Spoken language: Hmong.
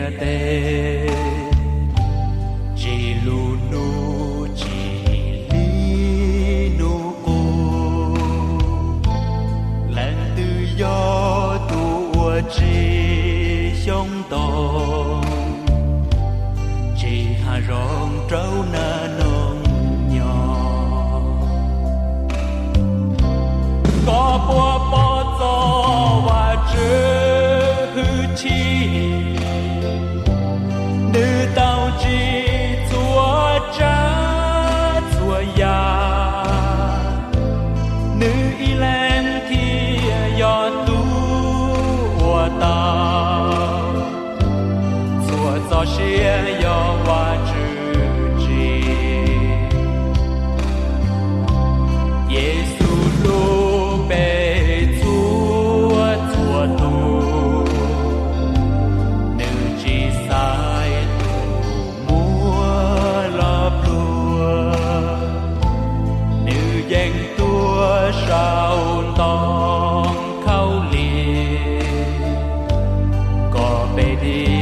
tiag tes, tsis lub hnub tsis lig hnub qub. Leej twg yog tus uas tsim xyoob ntoo, tsim hav zoov rau nag noog nyo? Koj puas pom txog Vajtswv hwj chim? Nws tau tsim txhua tsav txhua yam, nws ib leeg thiaj yog tus uas tau. Txhua txoj sia yog Vajtswv tsim. Yexus hlub peb txhua txhua tus, nws tsis xaiv tus muab los pluag, nws yeej tuag saum ntoo khaub lig kom peb dim